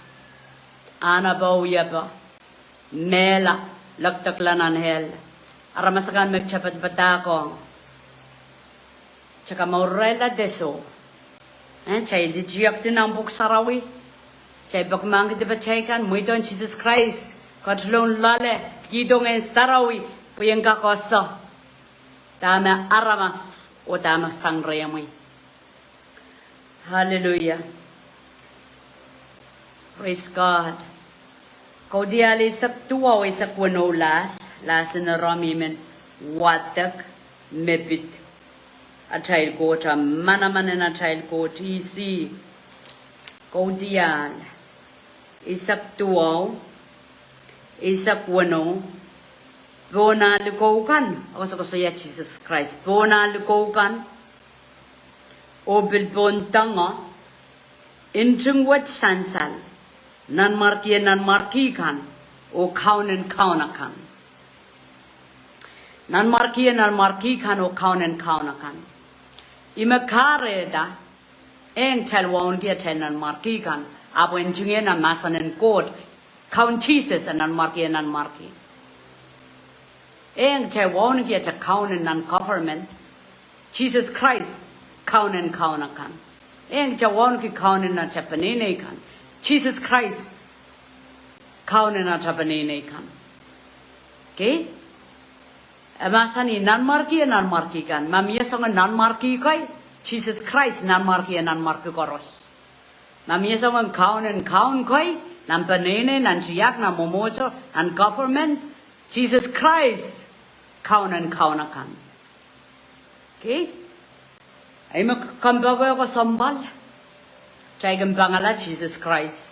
Anahnepe, wiepe. Mehla, lekdekla nan hell. Aramas akan me kitail padapadahkohng, kitail kamourirailla de soh? Eh, kitail tiahkdi nan Pwuhk Sarawi. Kitail peki mahkki dipatail kan, mweidohng Sises Krais, ketilong loale, kihdo Ngehn Sarawi, pwe en kak ese dahme aramas oh dahme sang rehmwi. Hallelujah. Praise God. Kaudiahl eisek duwe, eisek weneu, last, last in a row, I men wadek me pid atail Koht, a manaman en atail Koht, ih. Kaudiahl, eisek duwau, eisek weneu, pohn ah likou kan, e koasokoasoia Sises Krais, pohn ah likou kan, oh pil pohn doango, nting wet sansal, Nanmwarkien nanmwarki kan, oh Kaunen kaun akan. Nanmwarkien nanmwarki kan oh Kaunen kaun akan. Ih me kahrehda, e ntingdi wauneki atail nanmwarki kan, ahpw e ntingdi nan mahsen en Koht, Kaun Sises e nanmwarkien nanmwarki. E ntingdi wauneki atail kaun nan government, Sises Krais, Kaunen kaun akan. E ntingdi wauneki kaun atail peneinei kan, Sises Krais, Kaunen atail peneinei kan. Okay? E mahsanih nanmwarkien nanmwarki kan. Ma mie soangen nanmwarki kei, Sises Krais nanmwarkien nanmwarki koaros. Ma mie soangen Kaunen kaun kei, nan peneinei, nan tiahk, nan mwomwohdiso, nan government, Sises Krais, Kaunen kaun akan. Okay? Ih me kompoake kesempwal, kitail kin pangala Sises Krais,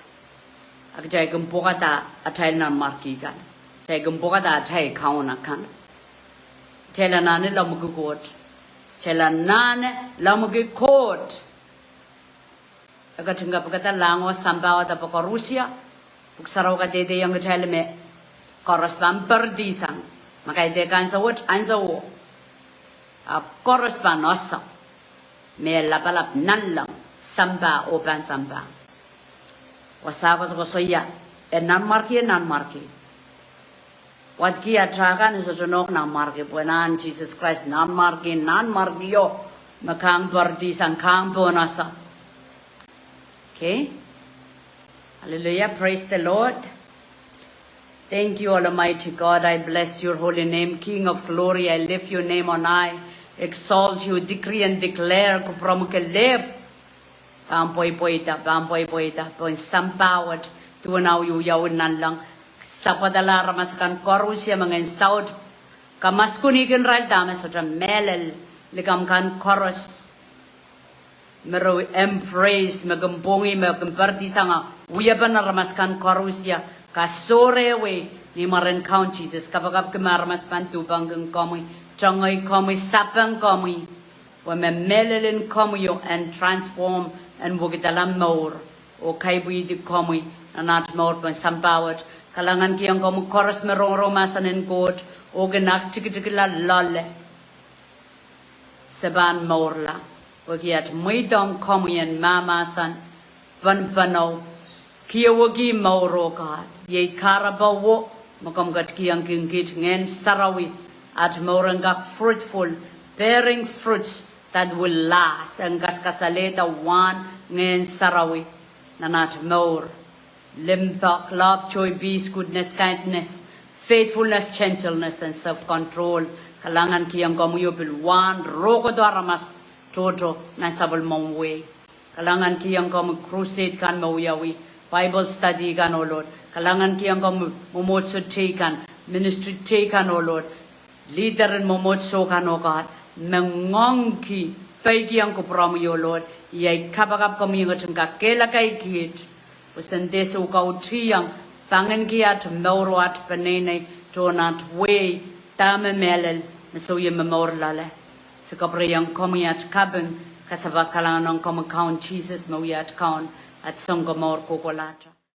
a kitail kin pwukada atail nanmwarki kan. Kitail kin pwukada atail kaun akan. Kitail anahne lemmwiki Koht. Kitail anahne lemmwiki Koht. E ketin kapikada lahng oh sampah wet pwe koarusie, Pwuhk Sarawi kadehdehiong kitail me koaros pahn poaridi sang. Ma kaidehk ansou wet, ansouo. A koaros pahn ese me lapalap, nanleng, sampah oh pahn sampah. Wasa koasokoasoia, e nanmwarkien nanmwarki. Wadki atail kan, e sohte nohk nanmwarki, pwe nan Sises Krais nanmwarkien nanmwarkio, me kang poaridi sang, kang pohn ese. Okay? Hallelujah, praise the Lord. Thank you, Almighty God. I bless your holy name, King of glory. I lift your name on high, exalt you, decree and declare, kupwuromwi kelehpw. Pahn pweipweida, pahn pweipweida pohn sampah wet, duwen ah wiawi nanleng, sapwadala aramas akan koarusie me ngehn saut, kamaskunihkin irail dahme sohte mehlel, likamw kan koaros me re embrace, me kin pwongih, me kin poaridi sang wiepen aramas kan koarusie, kasohrehwei ni mwaren Kaun Sises. Kapakapki me aramas pahn duhpengkin komwi, tengei komwi, sapeng komwi, pwe me mehlelen komwi oh en transform, en wekidala mour, oh kaipwidi komwi nan aht mour pohn sampah wet. Kalahngankihong komwi koaros me rongorong mahsen en Koht, oh kin aktikitikla loale, se pahn mourla. Pwehki aht mweidohng komwi en mahmahsen, penpeneo, kieweki mour, oh God. Iei kahrepe wo me komw ketikihong kiht, Ngehn Sarawi, aht mour en kak fruitful, bearing fruits that will last, en kasakasalehda wahn Ngehn Sarawi nan aht mour. Limpoak, love, joy, peace, goodness, kindness, faithfulness, gentleness, and self-control. Kalahngankihong komwi oh pil wahn rohkohdo aramas tohto nan sapwellimomwi wehi. Kalahngankihong komwi crusade kan me wiawi, Bible study kan, oh Lord. Kalahngankihong komwi mwomwohdiso teikan, ministry teikan, oh Lord. Leader en mwomwohdiso kan, oh God, me ngoangki, peikiong kupwuromwi, oh Lord. Iei kapakap komwi, e ketin kakehlaka kiht, pwe sen dehr soukautihong, panginki aht mour oh aht peneinei, tohn aht wehi, dahme mehlel, me sohte ie momour loale. Se kapwureiong komwi aht kaping, kasapahl kalahngan ong komwi Kaun Sises me wia aht Kaun, aht Sounkomour kohkohlahte.